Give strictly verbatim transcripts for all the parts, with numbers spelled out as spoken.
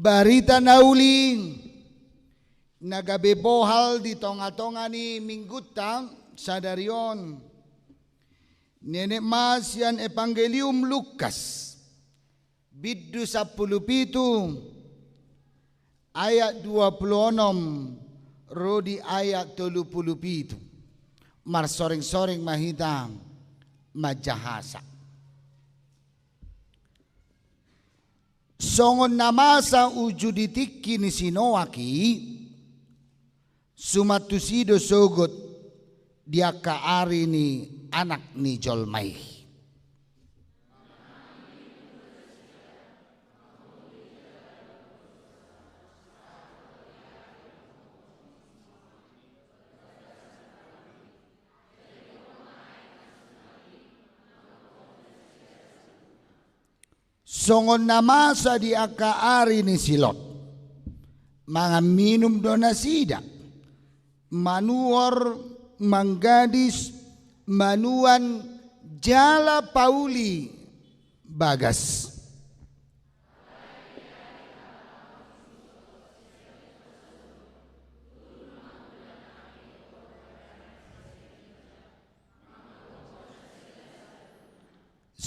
Barita na uli na gabe bohal di tonga-tonga ni minggunta sadari on, nenek ma sian Evangelium Lukas, bindu sampulu pitu, ayat dua pulu onom ro di ayat tolu pulu pitu. Marsoreng-soreng ma hita manjahasa. Songon na masa uju di tingki ni si Noak i, suman tusi do sogot di angka ari ni Anak ni jolma i. Songon na masa di angka ari ni si Lot, mangan minum do nasida, manuhor, manggadis, manuan, jala pauli bagas.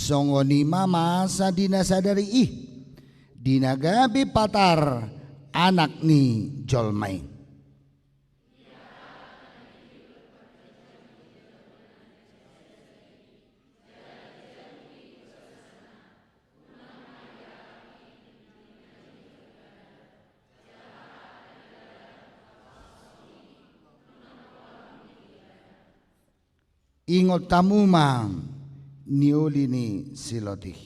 Songon i ma masa di na sadari i, di na gabe patar Anak ni jolma i. Ingot hamu ma nioli ni si Lot i.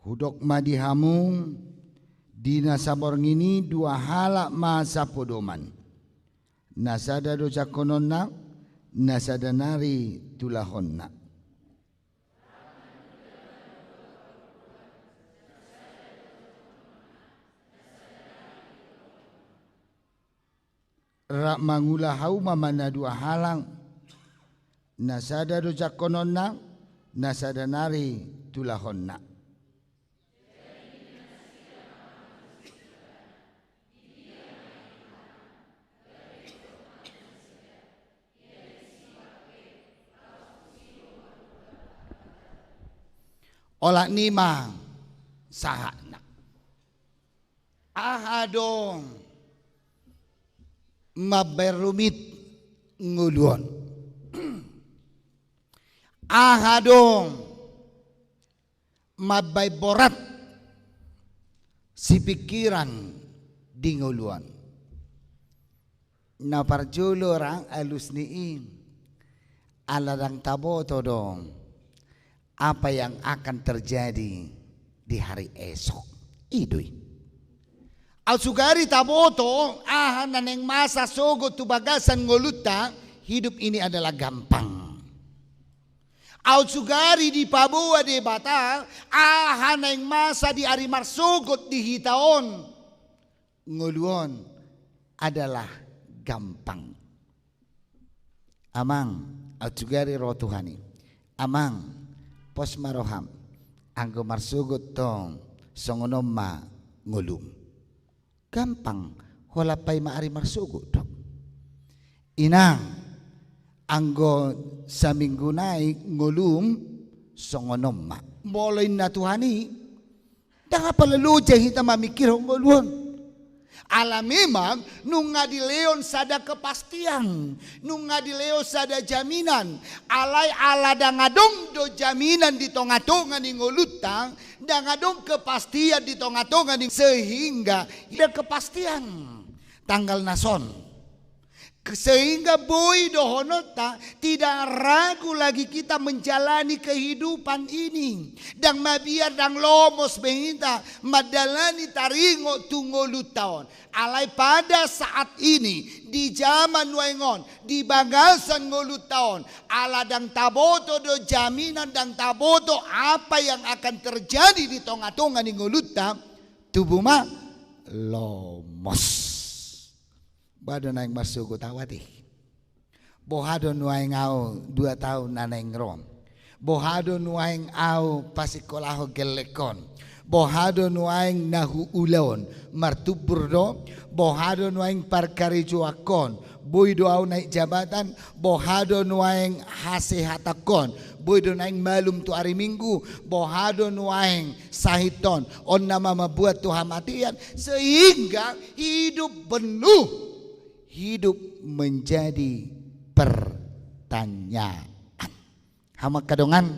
Hudok ma di hamu, di na saborngin i dua halak ma sapodoman. Na sada do jangkononna, na sada nari tulahonna. Rap mangula hauma ma na dua halak, na sada do jangkononna, na sada nari tulahonna. Olat ni ma sahatna. Aha do mambaen rumit ngolu on? Aha do mambaen borat sipingkiran di ngolu on? Na parjolo ra alus ni i, ala ndang taboto do apa yang akan terjadi di hari esok. I do i. Aut sugari taboto aha na naeng masa sogot tu bagasan ngolunta, hidup ini adalah gampang. Aut sugari dipaboa Debata aha naeng masa di ari marsogot di hita on, ngolu on adalah gampang. Amang, aut sugari ro Tuhan i. Amang, pos ma roham. Anggo marsogot tong songon on ma ngolum. Gampang, holan paima ari marsogot do. Inang, anggo saminggu nai ngolum songon on ma. Molo inna Tuhan i, ndang apala loja hita mamingkirhon ngolu on. Ala memang nunga dilehon sada kepastian, nunga dilehon sada jaminan. Alai ala ndang adong do jaminan di tonga-tonga ni ngolunta, ndang adong kepastian di tonga-tonga ni, sehingga ada kepastian tanggal na son. Sehingga boi dohononta, tidak ragu lagi kita menjalani kehidupan ini. Ndang mabiar, ndang lomos be hita mandalani taringot tu ngolunta on. Alai pada saat ini, di zaman nuaeng on, di bagasan ngolunta on, ala ndang taboto do jaminan, ndang taboto apa yang akan terjadi di tonga-tonga ni ngolunta, tubu ma lomos. Ba do naeng marsogot ahu ate. Boha do nuaeng ahu dua taon na naeng ro? Boha do nuaeng ahu pasingkolahon gellengkon? Boha do nuaeng na huulaon? Martumbur do? Boha do nuaeng parkarejoankon? Boi do ahu naik jabatan? Boha do nuaeng hasehatanhon? Boi do naeng malum tu ari Minggu? Boha do nuaeng sahithon? On nama mambuat tu hamatean sehingga hidup penuh, hidup menjadi pertanyaan. Hamu angka dongan,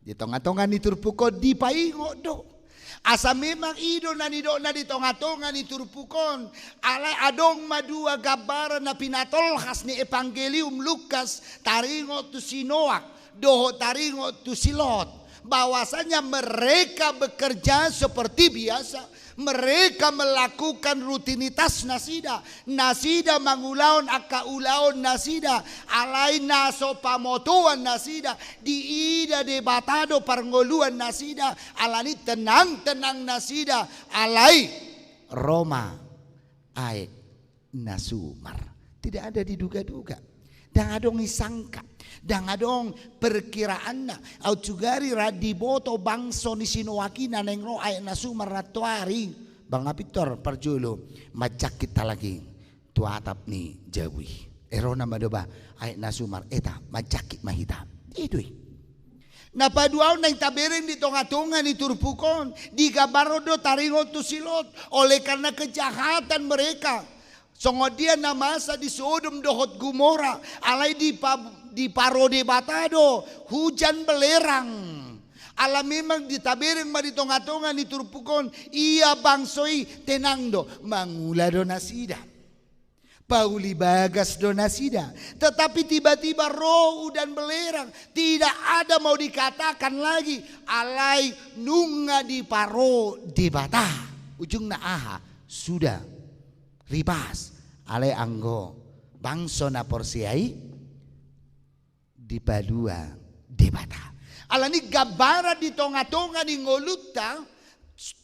di tongatonga ni turpuk on dipaingot do. Asa memang i do na nidokna di tongatonga ni turpuk on. Alai adong ma dua gambaran na pinatolhas ni Evangelium Lukas taringot tu si Noak dohot taringot tu si Lot, bahwasanya mereka bekerja seperti biasa, mereka melakukan rutinitas nasida, nasida mangulahon angka ulaon nasida, alai na so pamotoan nasida, diida Debata do parngoluan nasida, alani tenang-tenang nasida, alai ro ma aek na sumar. Tidak ada diduga-duga. Ndang adong disangka. Ndang adong perkiraanna. Aut sugari ra diboto bangso ni si Noak i na naeng ro aek na sumar nantoari. Bang Apittor parjolo, manjangkit halak i tu atap ni jabu i. Ro nama do ba aek na sumar, eta manjangkit ma hita. I do i. Na paduahon naeng tabereng di tongatonga ni turpuk on, digambarhon do taringot tu si Lot, oleh karena kejahatan mereka. Songon dia na masa di Sodom dohot Gomora, alai dipa-, diparo Debata do hujan belerang. Ala memang ditabereng ma di tongatonga ni turpuk on, ia bangso i tenang do, mangula do nasida. Pauli bagas do nasida, tetapi tiba-tiba ro udan belerang, tidak ada mau dikatakan lagi, alai nunga diparo Debata. Ujungna aha? Sudah ripas, alai anggo bangso na porsea i dipalua Debata. Alani gambaran di tongatonga ni ngolunta,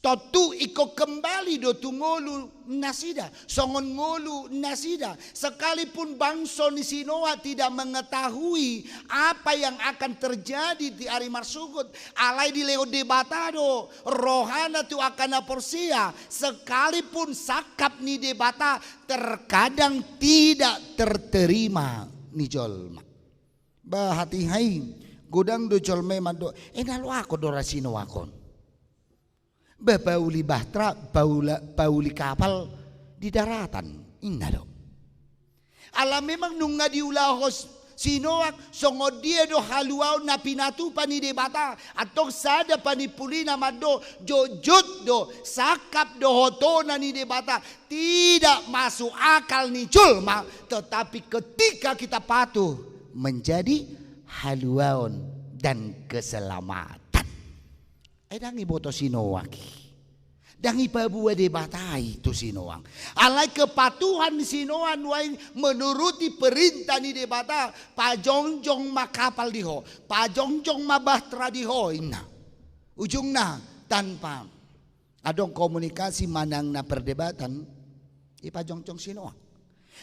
tontu ingkon kembali do tu ngolu nasida, songon ngolu nasida. Sekalipun bangso ni si Noak tidak mengetahui apa yang akan terjadi di ari marsogot, alai dilehon Debata do rohana tu angka na porsea, sekalipun sangkap ni Debata terkadang tidak terterima ni jolma. Ba hatiha i, godang do jolma i mandok, e na loakon do ra si Noak on. Ba pauli bahtera, paula-, pauli kapal di daratan, inna do. Ala memang nunga diulahon si Noak, songon dia do haluaon na pinatupa ni Debata, antong sada panimpulina mandok, jotjot do, sangkap do hotona ni Debata, tidak masuk akal ni jolma, tetapi ketika kita patuh, menjadi haluaon dan keselamatan. Ai ndang diboto si Noak i. Ndang dipaboa Debata i tu si Noak. Alai kepatuhan ni si Noak nuaeng menuruti perintah ni Debata, pajongjong ma kapal di ho, pajongjong ma bahtera di ho, inna. Ujungna tanpa adong komunikasi manang na perdebatan, dipajongjong si Noak.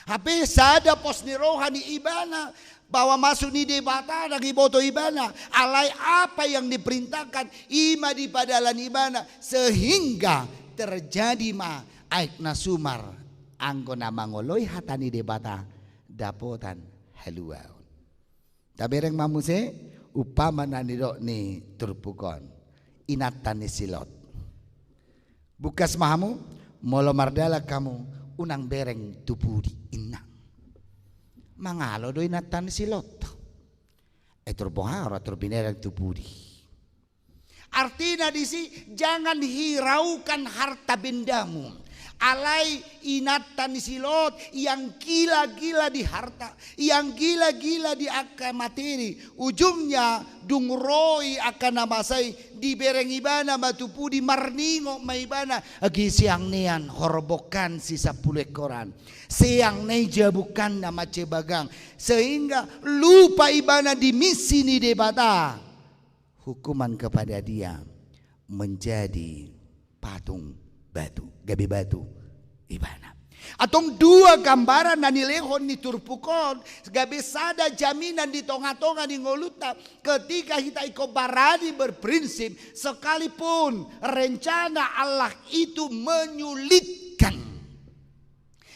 Hape sada pos ni roha ni ibana, bahwa maksud ni Debata ndang diboto ibana, alai apa yang diperintahkan, i ma dipadalani ibana, sehingga terjadi ma aek na sumar, anggo na mangoloi hata ni Debata, dapotan haluaon. Tabereng ma muse umpama na nidok ni turpuk on, inanta ni si Lot. Bungkas ma hamu, molo mardalan hamu, unang bereng tu pudi, inna. Mangalo do inanta ni si Lot. Ai tor boha ra tor binereng tu pudi. Artina disi, jangan hiraukan harta bendamu. Alai inanta ni si Lot yang gila-gila di harta, yang gila-gila di angka materi. Ujungnya dung ro i angka na masa i, dibereng ibana ma tu pudi, marningot ma ibana, agi siang nian horbongkan si sampulu ekkoran. Siang na i jabungkanna mansai bagang. Sehingga lupa ibana di misi ni Debata. Hukuman kepada dia menjadi patung batu, gabe batu ibana. Antong dua gambaran na nilehon ni turpuk on, gabe sada jaminan di tonga-tonga ni ngolunta, ketika hita ingkon barani berprinsip, sekalipun rencana Allah itu menyulitkan.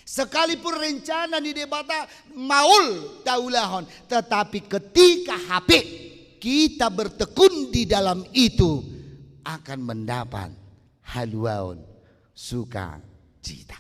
Sekalipun rencana ni Debata maol taulahon, tetapi ketika hape kita bertekun di dalam itu, akan mendapat haluaon, sukacita.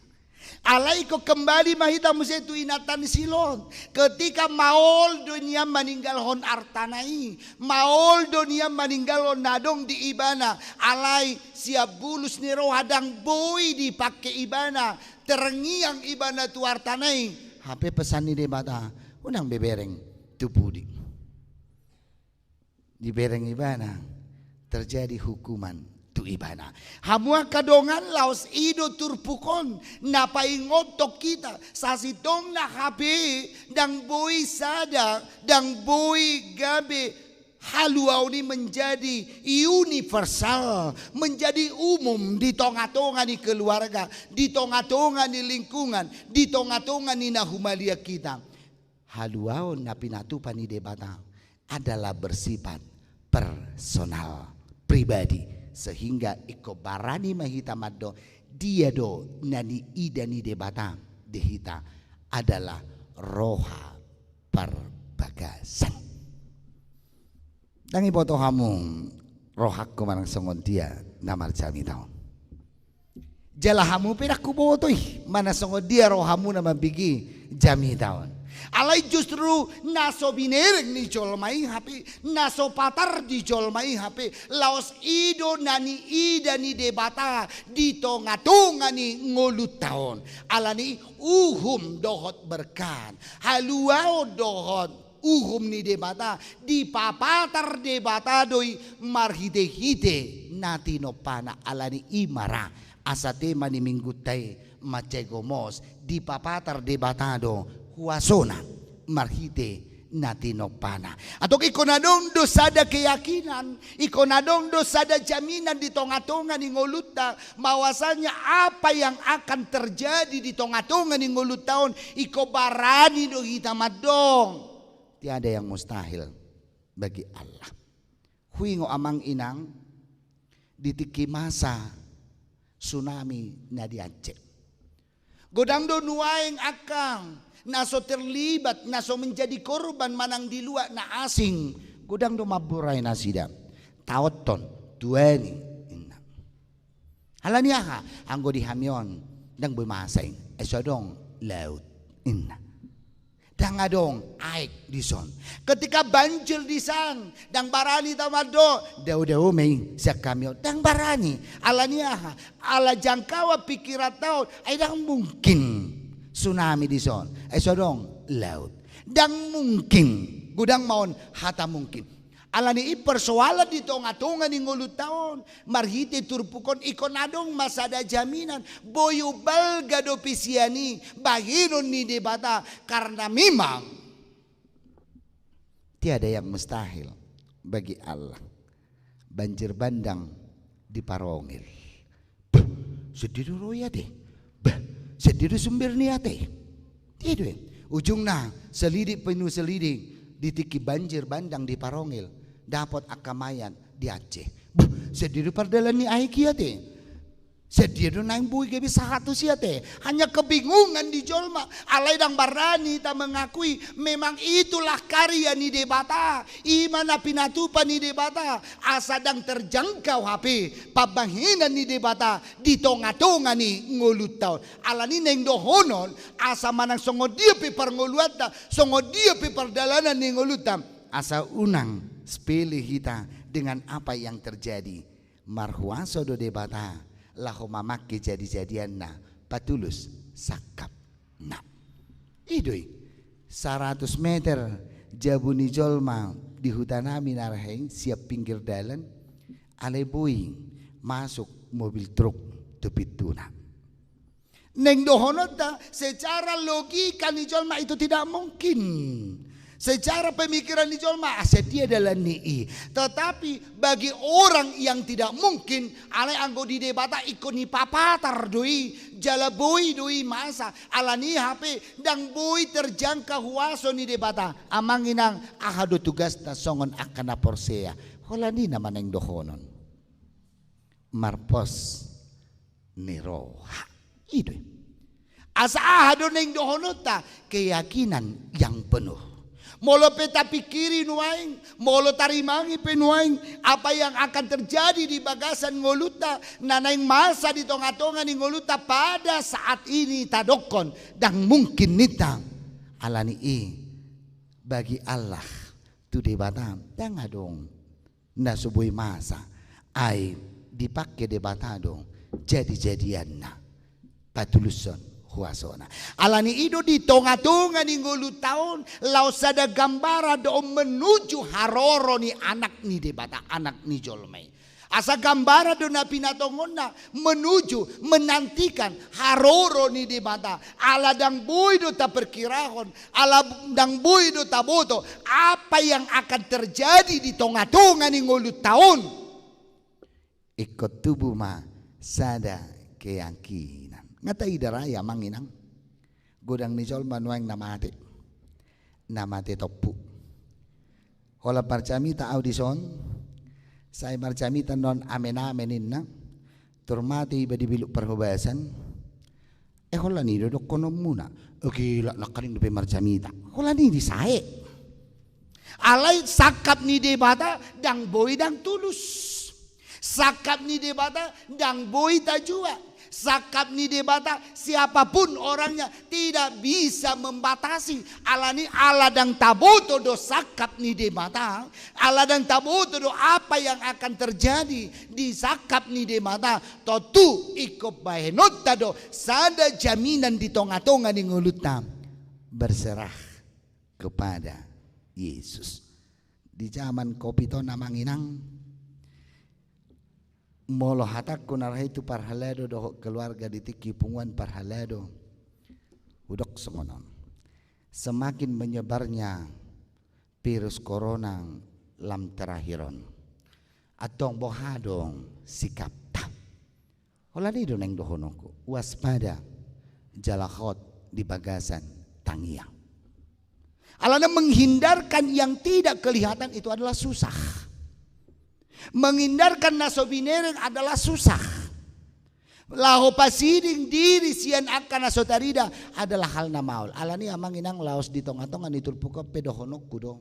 Alai ingkon kembali ma hita muse tu inanta ni Silon. Ketika maol do nian maninggalhon artana i, maol do nian maninggalhon na adong di ibana, alai sian bulus ni roha ndang boi dipangke ibana, terngiang ibana tu artana i. Hape pesan ni Debata, unang be bereng tu pudi. Dibereng ibana, terjadi hukuman tu ibana. Hamu angka dongan, laos i do turpuk on na paingothon hita, sasintongna hape ndang boi sada, ndang boi gabe haluaon i menjadi universal, menjadi umum di tonga-tonga ni keluarga, di tonga-tonga ni lingkungan, di tonga-tonga ni na humaliang hita. Haluaon na pinatupa ni Debata adalah bersifat personal, pribadi, sehingga ingkon barani ma hita mandok, dia do na niida ni Debata di hita adalah roha parbagasan. Ndang diboto hamu rohangku manang songon dia na marjamita on. Jala hamu pe ndang huboto i manang songon dia rohamuna mambege jamita on. Alai justru na so binereng ni jolma i hape, na so patar di jolma i hape, laos i do na niida ni Debata di tonga-tonga ni ngolunta on. Alani i uhum dohot berkat, haluaon dohot uhum ni Debata, dipapatar Debata do i marhite-hite na tinompana. Alani i ma ra asa tema ni minggunta i mansai gomos, dipapatar Debata do huasona marhite na tinompana. Antong ingkon adong do sada keyakinan, ingkon adong do sada jaminan di tonga-tonga ni ngolunta, bahwasanya apa yang akan terjadi di tonga-tonga ni ngolunta on, ingkon barani do hita mandok. Tiada yang mustahil bagi Allah. Huingot amang inang di tingki masa tsunami na di Aceh. Godang do nuaeng angka na so terlibat, na so menjadi korban manang di luat na asing. Godang do mamborai nasida. Taothon, tuani, ninna. Alani aha? Anggo di hami on, ndang boi masa i, ai so adong laut, ninna. Ndang adong aek dison. Ketika banjir disan, ndang barani hita mandok, dao-dao ma i sian hami on. Ndang barani. Alani aha? Ala jangkauan pikiranta on, ai ndang mungkin tsunami dison, ai so adong laut. Ndang mungkin. Godang ma on hata mungkin. Alani i persoalan di tonga-tonga ni ngolunta on, marhite turpuk on ingkon adong ma sada jaminan, boi umbalga dope sian i bahenon ni Debata, karena memang tiada yang mustahil bagi Allah. Banjir bandang di Parongil. Bah, sadia do ro i ate. Bah, sadia do sumber ni ate. Dia do i. Ujungna, selidik penuh selidik, di tingki banjir bandang di Parongil, dapot angka mayat di Aceh. Bah, sadia do pardalan ni aek i ate. Sadia do naeng boi gabe sahat tusi ate. Hanya kebingungan di jolma. Alai ndang barani hita mengakui, memang itulah karya ni Debata. I ma na pinatupa ni Debata. Asa ndang terjangkau hape pambahenan ni Debata di tonga-tonga ni ngolunta on. Alani i naeng dohonon, asa manang songon dia pe parngoluanta, songon dia pe pardalanan ni ngolunta, asa unang sepele hita dengan apa yang terjadi. Marhuaso do Debata laho mamangke jadi-jadianna, patulus sangkap. Nah, i do i, saratus meter jabu ni jolma di huta nami na rahe i sian pinggir dalan, alai boi masuk mobil truk tu pintuna. Naeng dohononta, secara logika ni jolma itu tidak mungkin. Secara pemikiran ni jolma, asa dia dalan ni i. Tetapi bagi orang yang tidak mungkin, alai anggo di Debata ingkon dipapatar do i, jala boi do i masa, alani i hape ndang boi terjangkau huaso ni Debata. Amang inang, aha do tugasna songon angka na porsea? Holan i na ma naeng dohonon. Marpos ni roha. I do i. Asa aha do naeng dohononta? Keyakinan yang penuh. Molo pe tapingkiri nuaeng, molo tarimangi pe nuaeng apa yang akan terjadi di bagasan ngolunta, na naeng masa di tonga-tonga ni ngolunta pada saat ini tadokkon, ndang mungkin ninta. Alani i, bagi Allah, tu Debata ndang adong na so boi masa, ai dipangke Debata do jadi-jadianna patulushon huasona. Alani i do di tonga-tonga ni ngolunta on laos sada gambaran do on menuju haroro ni Anak ni Debata, Anak ni jolma i. Asa gambaran do na pinatongonna menuju, menantikan haroro ni Debata. Ala ndang boi do taperkirahon, ala ndang boi do taboto apa yang akan terjadi di tonga-tonga ni ngolunta on. Ingkon tubu ma sada keyakinan. Nga taida ra i, amang inang? Godang ni jolma nuaeng na mate. Na mate tompu. Holan marjamita au dison, sai marjamita non amen-amen ninna, tor mate iba di biluk parhobasan. Eh, holan i do dohononmuna. Eh, gila, nangkaning dope marjamita. Holan i disae. Alai sangkap ni Debata ndang boi ndang tulus. Sangkap ni Debata ndang boi tajua. Sangkap ni Debata, siapapun orangnya, tidak bisa membatasi. Alani ala ndang taboto do sangkap ni Debata, ala ndang taboto do apa yang akan terjadi di sangkap ni Debata, tontu ingkon bahenonta do sada jaminan di tonga-tonga ni ngolunta, berserah kepada Yesus. Di jaman covid on, amang inang, molo hatangku na roha i tu parhalado dohot keluarga di tingki punguan parhalado, hudok songon on. Semakin menyebarnya virus corona lam terakhir on, antong boha do sikapta? Holan i do naeng dohononku, waspada jala hot di bagasan tangiang. Alana menghindarkan yang tidak kelihatan itu adalah susah. Menghindarkan na so binereng adalah susah. Laho pasiding diri sian angka na so tarida adalah hal na maol. Alani i, amang inang, laos di tonga-tonga ni turpuk on pe dohononku do,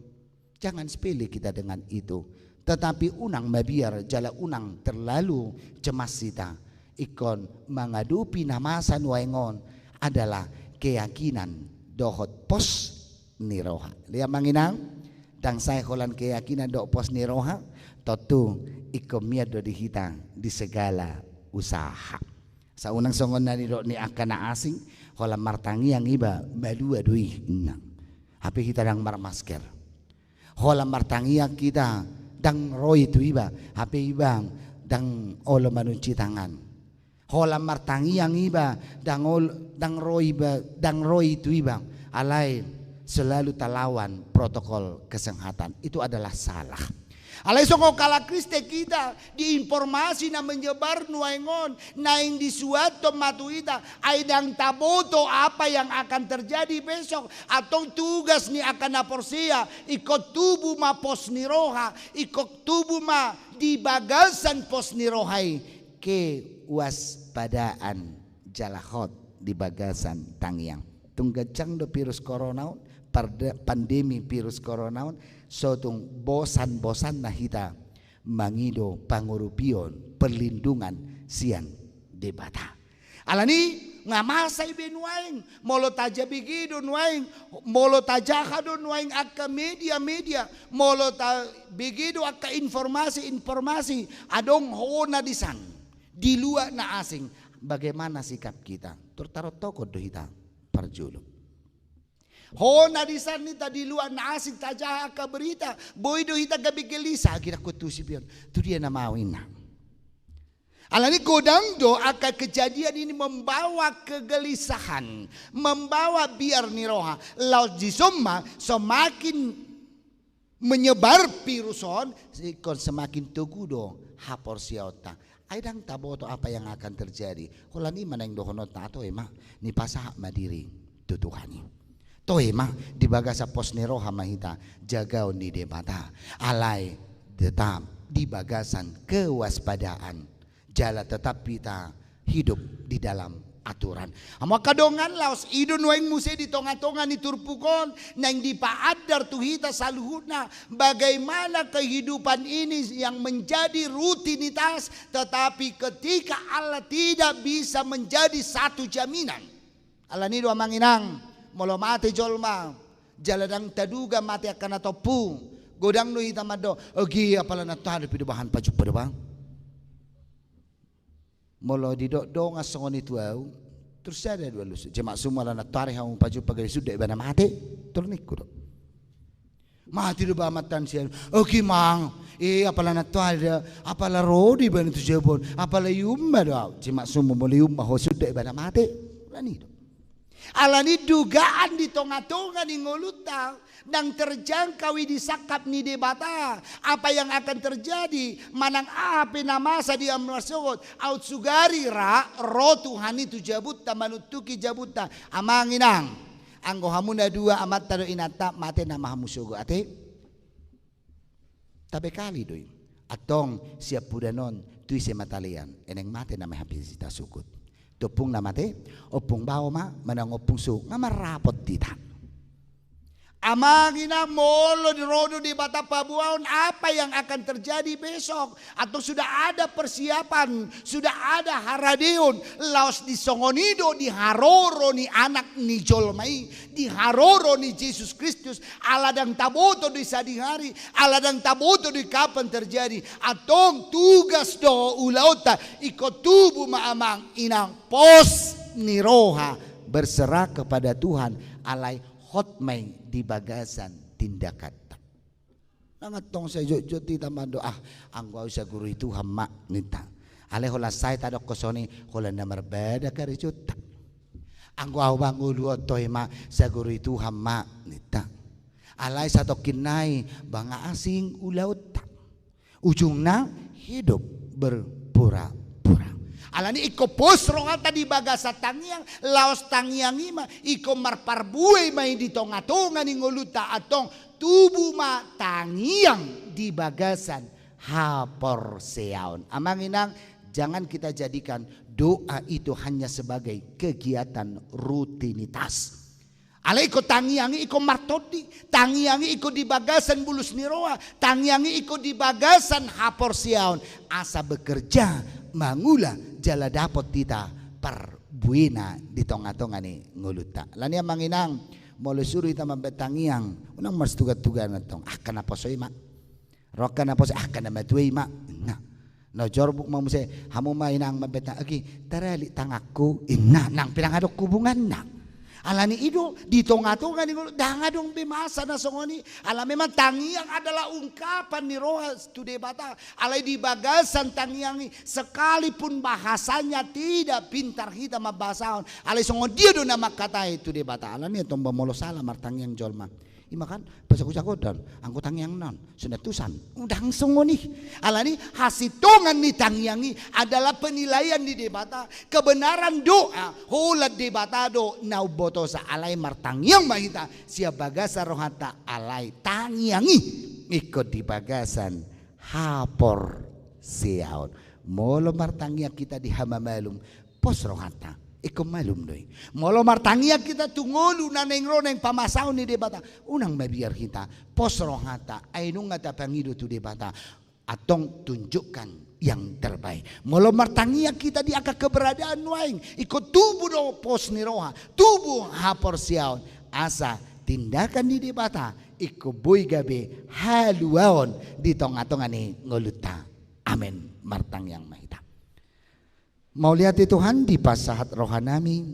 jangan sepele kita dengan itu. Tetapi unang mabiar jala unang terlalu cemas hita. Ingkon mangadopi na masa nuaeng on adalah keyakinan dohot pos ni roha. Lea, amang inang, ndang sae holan keyakinan dohot pos ni roha, tontu ingkon mian do di hita di segala usaha. Asa unang songon na nidok ni angka na asing, holan martangiang iba, malua do i, inang. Hape hita ndang marmasker. Holan martangiang hita, ndang ro i tu iba, hape iba ndang olo manunci tangan. Holan martangiang iba, ndang ol-, ndang ro iba, ndang ro i tu iba, alai selalu talawan protokol kesehatan. Itu adalah salah. Alai songon halak Kristen hita, di informasi na menyebar nuaeng on, naeng disuathon ma tu hita, ai ndang taboto apa yang akan terjadi besok, antong tugas ni angka na porsea, ingkon tubu ma pos ni roha, ingkon tubu ma di bagasan pos ni roha i, kewaspadaan jala hot di bagasan tangiang. Tung ganjang do virus corona on, parda-, pandemi virus corona on, so tung bosan-bosanna hita mangido pangurupion, perlindungan sian Debata. Alani i, nga masa i be nuaeng, molo tajabege do nuaeng, molo tajaha do nuaeng angka media-media, molo tabege do angka informasi-informasi, adong hona disan, di luat na asing, bagaimana sikap kita? Tor taroktokon do hita parjolo. Hona disan, ninta, di luat na asing tajaha angka berita, boi do hita gabe gelisah, agia na huantusi be on, tu dia na mau, inna. Alani godang do angka kejadian ini membawa kegelisahan, membawa biar ni roha. Laos dison ma semakin menyebar virus on, ingkon semakin togu do haporseaonta. Ai ndang taboto apa yang akan terjadi. Holan i ma naeng dohononta, toe ma, nipasahat ma diri tu Tuhan i. Toe ma, di bagasan pos ni roha ma hita jagaon ni Debata. Alai tetap di bagasan kewaspadaan. Jala tetap hita hidup di dalam aturan. Hamu angka dongan, laos i do nuaeng muse di tonga-tonga ni turpuk on naeng dipaandar tu hita saluhutna, bagaimana kehidupan ini yang menjadi rutinitas, tetapi ketika Allah tidak bisa menjadi satu jaminan. Alani do amang inang, molo mate jolma, jala ndang taduga mate angka na tompu, godang do hita mandok, ogi apala nantoari pe do bahen pajumpa do ba. Molo didok dongan songon i tu ahu, torus sada do alusi. Jemak sumu ala nantoari hamu pajumpa gabe suda ibana mate, tolu ningku do. Mate do ba mantan sian, ogi mang, e apala nantoari da, apala ro do ibana tu jabu on, apala ium ma do ahu. Jemak sumu molo ium ma ho suda ibana mate. Alani do. Alani dugaan di tonga-tonga ni ngolunta, ndang terjangkau i di sangkap ni Debata. Apa yang akan terjadi, manang aha pe na masa di hamu marsogot, aut sugari ra ro Tuhan i tu jabunta, manuntuki jabunta. Amang inang, anggo hamu na dua amanta dohot inanta, mate nama hamu sogot, ate? Tabekali do i. Antong siampudan on tu ise ma talean, e naeng mate nama hape hita sogot. Tu ompung na mate, ompung bao ma, manang ompung suhut, nga marrapot hita. Amang inang, molo di ro do Debata paboaon, apa yang akan terjadi besok? Atau sudah ada persiapan, sudah ada haradeon, laos di songon i do di haroro ni Anak ni jolma i, di haroro ni Jesus Kristus, ala ndang taboto do i sadihari, ala ndang taboto do i kapan terjadi. Antong tugas do ulaonta, ingkon tubu ma amang inang pos ni roha, berserah kepada Tuhan, alai hot ma i di bagasan tindakanta. Ndang antong sai jotjot hita mandok, ah, anggo ahu saguru i Tuhan ma, ninta. Alai holan sae tadokkon songon i, holan na marbada karejonta. Anggo ahu ba ngolu on, toe ma, saguru i Tuhan ma, ninta. Alai satongkin nai ba nga asing ulaonta. Ujungna hidup berpura-pura. Alani ingkon pos rohanta di bagasan tangiang, laos tangiang i ma ingkon marparbue ma i di tonga-tonga ni ngolunta, antong tubu ma tangiang di bagasan haporseaon. Amang inang, jangan kita jadikan doa itu hanya sebagai kegiatan rutinitas. Alai ingkon tangiang i ingkon martondi, tangiang i ingkon di bagasan bulus ni roha, tangiang i ingkon di bagasan haporseaon, asa bekerja, mangula, jala dapot hita parbuena di tonga-tonga ni ngolunta. Alani amang inang, molo suru hita mambaen tangiang, unang marsitugan-tuganan tong, angka na poso i ma. Ro angka na poso, angka na matua i ma. Nah, na jorbuk ma muse, hamu ma inang mambaen tangiang, agi taralik tanganku, inna, nang pe ndang adong hubunganna. Alani i do, di tonga-tonga ni ngolu, ndang adong be masa na songon i. Ala memang tangiang adalah ungkapan ni roha tu Debata. Alai di bagasan tangiang i, sekalipun bahasanya tidak pintar hita mambahasahon, alai songon dia do na mangkatai tu Debata. Alani i antong ba molo sala martangiang jolma, ima kan, pasago-sago do on, anggo tangiang na on, sunat tusan. Ndang songon i. Alani hasintongan ni tangiang i adalah penilaian ni Debata, kebenaran doa, holan Debata do na umbotosa. Alai martangiang ma hita sian bagasan rohanta, alai tangiang i ingkon di bagasan haporseaon. Molo martangiang hita di hamamalum, pos rohanta, ingkon malum do i. Molo martangiang hita tu ngolu na naeng ro naeng pamasaon ni Debata, unang mabiar hita, pos rohanta, ai nunga tapangido tu Debata. Antong tunjukkan yang terbaik. Molo martangiang hita di angka keberadaan nuaeng, ingkon tubu do pos ni roha, tubu haporseaon, asa tindakan ni Debata ingkon boi gabe haluaon di tonga-tonga ni ngolunta. Amen. Martangiang ma hita. Mauliate Tuhan, dipasahat rohanami,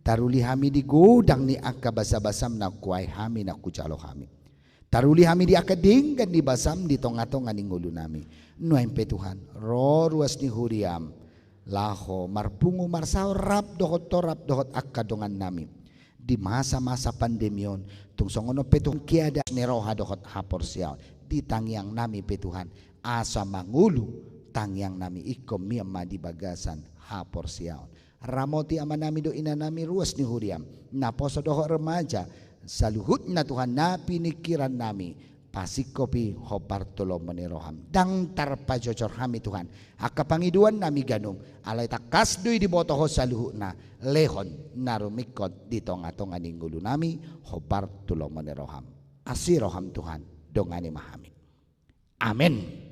taruli hami di godang ni angka basabasam na huae hami, na hujalo hami. Taruli hami di angka denggan ni basam di tonga-tonga ni ngolunami. Nuaeng pe Tuhan, ro ruas ni huriam, laho marpungu marsaor rap dohot ho, rap dohot angka dongannami di masa-masa pandemi on. Tung songon on pe Tuhan, keadaan ni roha dohot haporseaon di tangiangnami pe Tuhan, asa mangolu tangiangnami ingkon mian ma di bagasan haporseaon. Ramoti amanami dohot inanami ruas ni huriam, naposo dohot remaja, saluhutna Tuhan na piningkirannami, pasingkop i hombar tu lomo ni roham. Ndang tarpajojor hami Tuhan, angka pangidoannami ganup, alai tangkas do i diboto ho saluhutna, lehon na rumingkot di tonga-tonga ni ngolunami, hombar tu lomo ni roham. Asi roham Tuhan, dongani ma hami. Amen.